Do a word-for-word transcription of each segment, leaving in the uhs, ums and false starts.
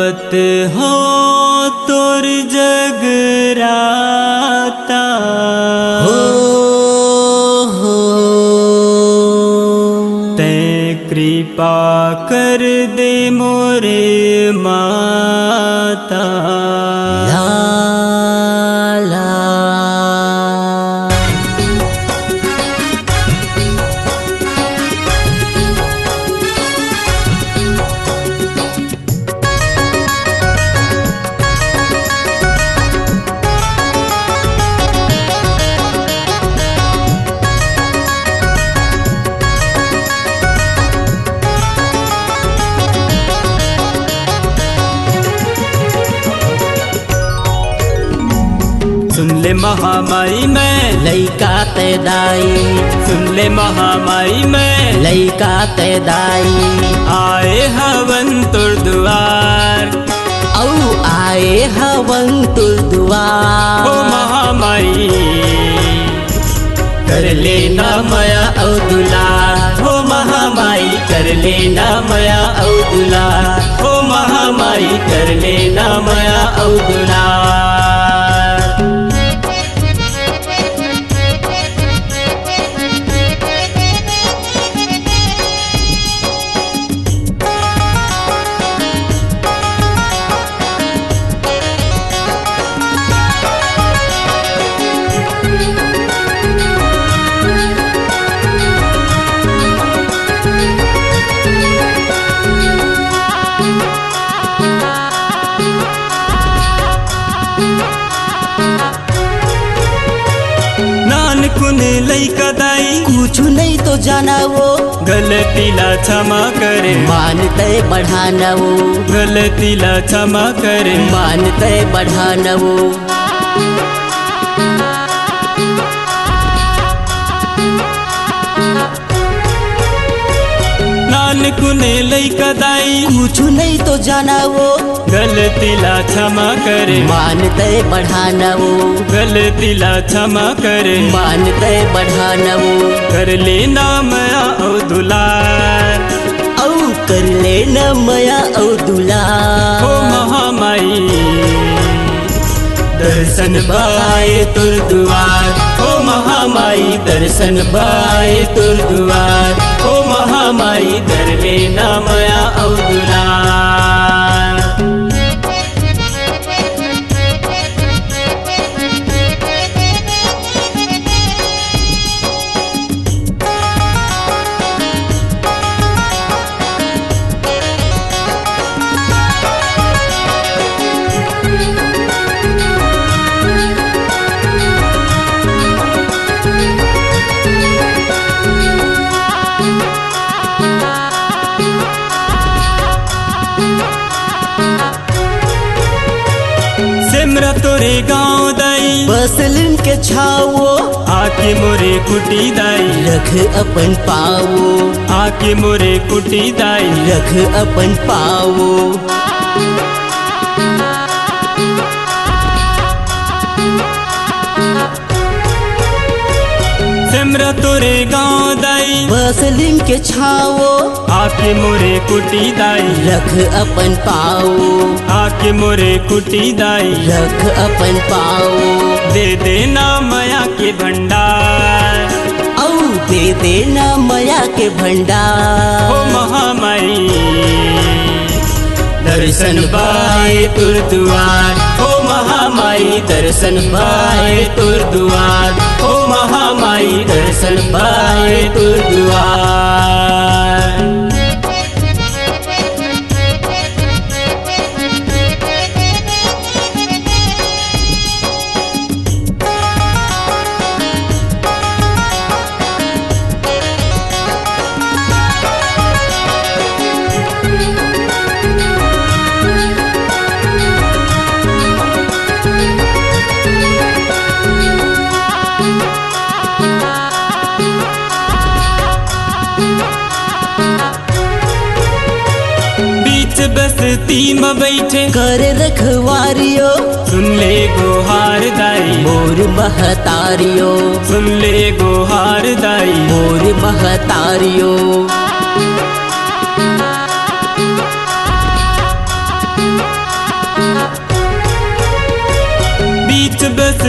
हो तोर जगराता। हो, हो। तैं कृपा कर दे मोरे माता। ला, ला। सुन ले महामारी में लइका तैं दाई, सुन ले महामारी में लइका तैं दाई, आए हवन तोर दुआर। अउ आए हवन तोर दुआर। हो महामारी, कर लेना मया अउ दुलार। हो महामारी, कर लेना मया अउ दुलार। हो महामारी, कर लेना मया अउ दुलार। नानकुन लइका दाई, कुछु नइ तो जाना वो, गलती ला क्षमा करे, मान तैं बढ़ाना वो, गलती ला क्षमा करे, मान तैं बढ़ाना वो। नानकुन लइका दाई, कुछु नइ तो जाना वो, गलती ला क्षमा करे, मान तैं बढ़ाना वो, गलती ला क्षमा करे, मान तैं बढ़ाना वो। कर लेना मया अउ दुलार। अउ कर लेना मया अउ दुलार। हो महामाई, दर्शन बर आए तोर दुआर। हो महामाई, दर्शन बर आए तोर दुआर। हो महामाई, कर लेना मया अउ दुलार। सेमरा तोरे गाँव दाई, बसलिन के छावो, आके मोरे कुटी दाई, रख अपन पावो, आके मोरे कुटी दाई, रख अपन पावो। सेमरा तोरे गाँव दाई, बसलिन के छावो, आके मोरे कुटी दाई, रख अपन पावो, आके मोरे कुटी दाई, रख अपन पावो। दे देना मया के भंडार। अउ दे देना मया के भंडार। हो महामाई, दर्शन बर आए तोर दुआर। हो महामाई, दर्शन बर आए तोर दुआर। हो महामाई, दर्शन बर आए तोर दुआर। बीच बस्ती म बइठे करे रखवारियो, सुन ले गोहार दाई, मोर महतारियो, सुन ले गोहार दाई, मोर महतारियो।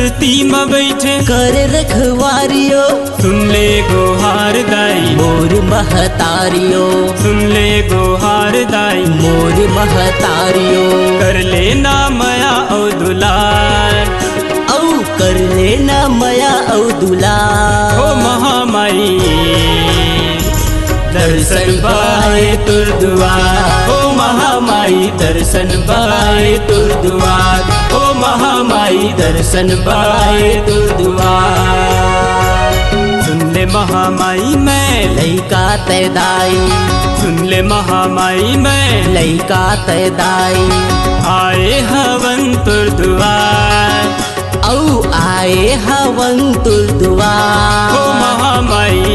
धरती म बइठे करे रखवारियो सुन ले गोहार दाई। मोर महतारियो सुन ले गोहार दाई। मोर महतारियो कर लेना मया अउ दुलार। अउ कर लेना मया अउ दुलार। हो महामाई दर्शन बाए तोर दुआर। हो महामाई दर्शन बाए तोर दुआर। हो महामाई दर्शन बाए तोर दुआर। सुन ले महामाई मैं लइका तै दाई सुन ले महामाई मैं लइका तै दाई आए हवन तोर दुआर। अउ आए हवन तोर दुआर। हो महामाई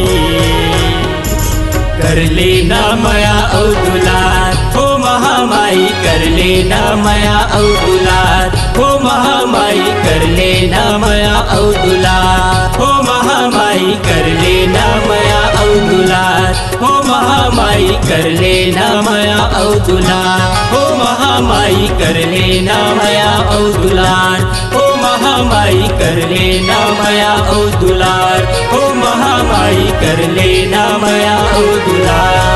कर लेना मया अउ दुलार। हो महामाई कर लेना मया अउ दुलार। हो महामाई कर लेना मया अउ दुलार। हो महामाई कर लेना मया अउ दुलार। हो महामाई कर लेना मया अउ दुलार। हो महामाई कर लेना मया अउ दुलार। हो महामाई कर लेना मया अउ दुलार। हो महामाई कर लेना मया अउ दुलार।